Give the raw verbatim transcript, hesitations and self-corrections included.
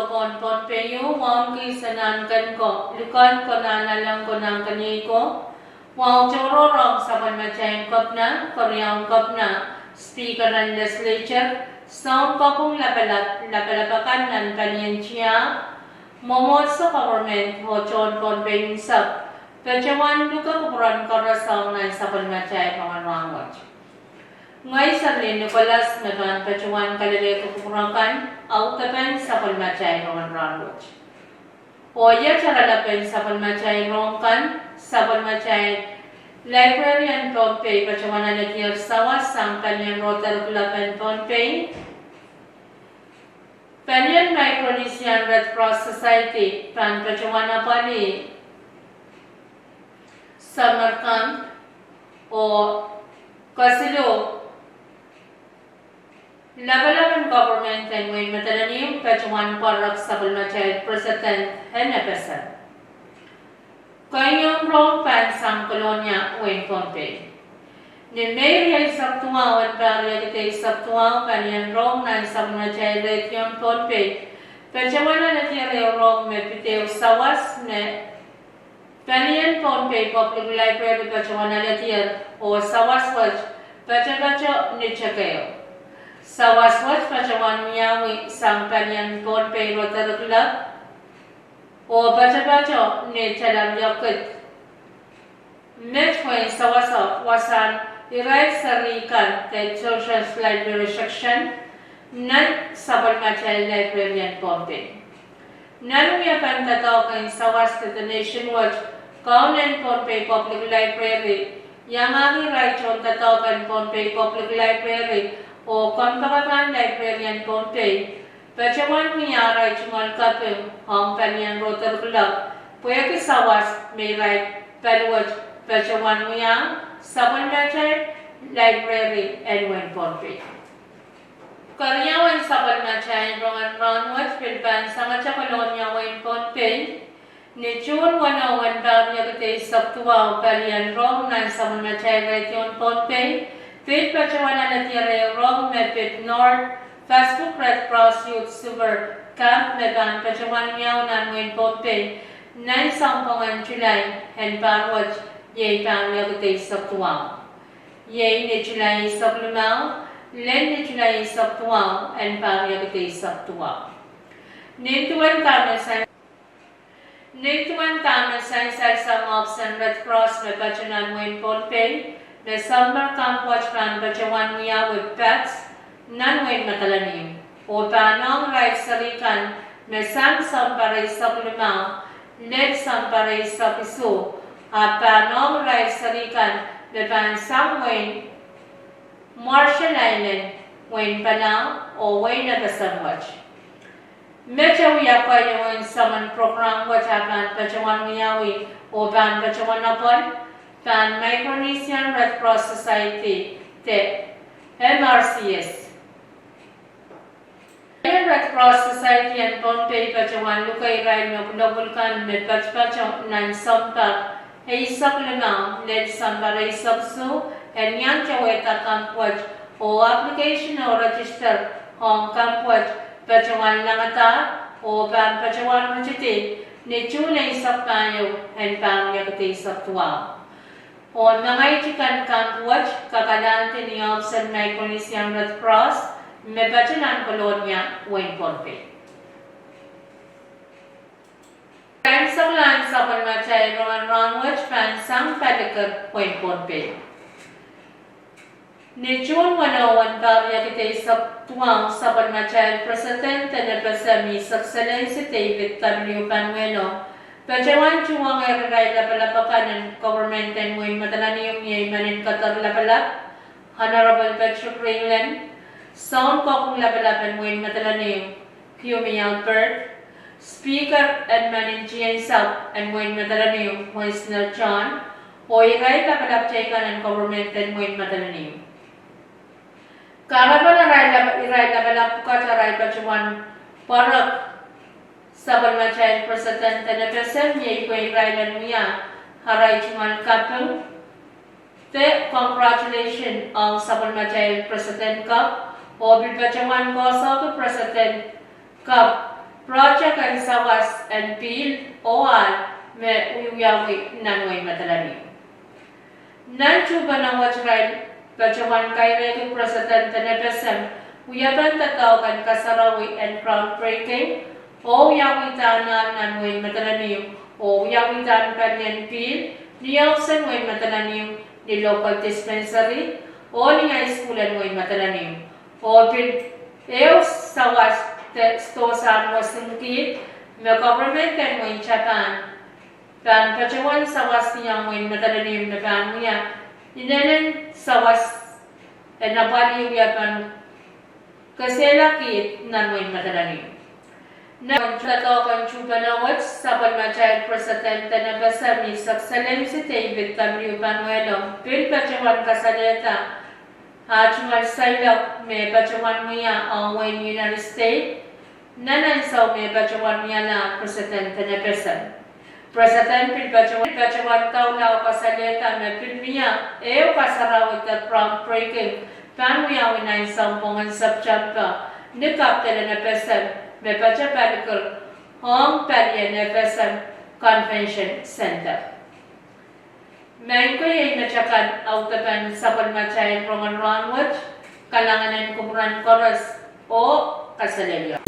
Pohn Pohnpei, wauneki Senan Kenko, Lukon Konehng Lalong Konehng Keniei ko, wahu tohrohr ong sapwellimatail Kepina, Keriaun Kepina, Speaker en Legislature, Sounkopwung Lapalap, lapalap akan nan palien tiahk, mwomwohdiso, government oh tohn Pohnpei unsek, patohwan luke kupwuren koaros ong nan sapwellimatail rongen rahnwet. Ngehi Serlin Nicholas me pahn patohwan kalelehki kupwur akan, audepen sapwellimatail rongen rahnwet. Oh iet oaralapen sapwellimatail rohng kan, sapwellimatail library en Pohnpei patohwan aledier sawas sang palien Rotary Club en Pohnpei. Palien Micronesian Red Cross Society pahn patohwan apwalih summer camp, oh kesiluh, lapalap en government en wehin Madolenihmw patohwan pwarek sapwellimatail president en FSM. Keiong rohng pahn sang Kolonia, wehin Pohnpei. Ni Mei rieisek duwau en pahr riekid eisek duwau, palien rohng nan sapwellimatail radio en Pohnpei patohwan aledier ehu rohng me pid ehu sawas me palien Pohnpei Public Library patohwan aledier, oh sawas wet patopato ni teke ehu. Sawas wet patohwan wiawi sang palien Pohnpei Rotary Club, oh patopato ni tala riekid. Met wehin sawaso wasahn irair seri kan de Children's Library Section nan sapwellimatail library en Pohnpei. Nan wiepen doadoahk en sawas de donation wet, Kaunen Pohnpei Public Library iangahki irail tohn doadoahk en Pohnpei Public Library oh kompoakepahn library en Pohnpei patohwan wia arail tungoal kaping ong palien Rotary Club pwehki sawas me irail paliwet patohwan wiahiong sapwellimatail library en wehin Pohnpei. Keriaun sapwellimatail rongen rahnwet pil pahn sangete Kolonia, wehin Pohnpei. Ni June weneu en pahr riekid eisek duwau, palien rohng nan sapwellimatail radio en Pohnpei pil patohwan aledier ehu rohng me pid North Pacific Red Cross Youth Super Camp me pahn patohwan wiawi nan wehin Pohnpei nan sounpwong en July en pahr wet, iei pahr riekid eisek duwau. Iei ni July eisek limau lel ni July eisek duwau en pahr riekid eisek duwau. Nin duwen dahme sain Nin duwen dahme sansal sang ohpis en Red Cross me patohwan nan wehin Pohnpei, me summer camp wet pahn patohwan wiawi Pats nan wehin Madolenihmw, oh pahn ong irail seri kan me sang sounpar eisek limau lel sounpar eisek isuh, ahpw pahn ong irail seri kan me pahn sang wehin Marshall Island, wehin Palau, oh wehin FSM wet. Met wia keiong en soangen program wet ah pahn patohwan wiawi oh pahn patohwan apwal pahn Micronesian Red Cross Society de MRCS. Red Cross Society en Pohnpei patohwan luke irail me kulopwul kan me patopato nan sounpar eisek limau lel sounpar eisek isuh en iang towehda camp wet, oh application oh register ong camp wet patohwan langadahr oh pahn patohwan ritidi ni June eisek pahieu en pahr riekid eisek duwau. Oh mengei tiken camp wet kak alahngdi ni ohpis en Micronesian Red Cross me patohwan nan Kolonia, wehin Pohnpei. Sansal en sapwellimatail rongen rahnwet pahn sang Palikir, wehin Pohnpei. Ni June weneu en pahr riekid eisek duwau, sapwellimatail president en FSM, His Excellency David W. Panuelo, patohwan tuhwong irail lapalap akan en government en wehin Madolenihmw, iei Meninkeder Lapalap, Honorable Patrick Greenland, Sounkopwung Lapalap en wehin Madolenihmw, Kumi Albert, Speaker en Meninkeder en wehin Madolenihmw, Wiesner John, oh irail lapalap teikan en government en wehin Madolenihmw. Kahrepen irail lapalap pwukat arail patohwan pwarek sapwellimatail president en FSM, iei pwe irail en wia arail tungoal kaping de congratulation ong sapwellimatail president kap, oh pil patohwan koasoakoasoia president kap project en sawas en pihl oh ahl me wiewiawi nan wehin Madolenihmw. Nan tuhpeno wet irail patohwan kairehki President en FSM wiepen doadoahk en kasarawi en groundbreaking oh wiawihda ahl nan wehin Madolenihmw oh wiawihda palien pihl ni ohpis en wehin Madolenihmw, ni local dispensary oh ni high school en wehin Madolenihmw. Oh pil ehu sawas de sidohsang wesingkihd me government en wehin Japan pahn patohwan sawas ni wehin Madolenihmw me pahn wia inenen sawas en apwalih wiepen kesehlakihd nan wehin Madolenihmw. Nan doadoahk en tuhpeno wet sapwellimatail President en FSM, His Excellency David W. Panuelo, pil patohwan kasalehda ah tungoal seiloak me patohwan wia ong wehin United States nan ansou me patohwan wiahla President en FSM. President pil patohwan, patohwan doula oh kasalehda me pil wia ehu kasarawi de groundbreaking pahn wiawi nan sounpwong en September ni kapitol en FSM me patopalikir ong palien FSM Convention Center. Maing ko, iei met akan audepen sapwellimatail rongen rahnwet. Kalahngan en kupwuren koaros oh kaselehlie.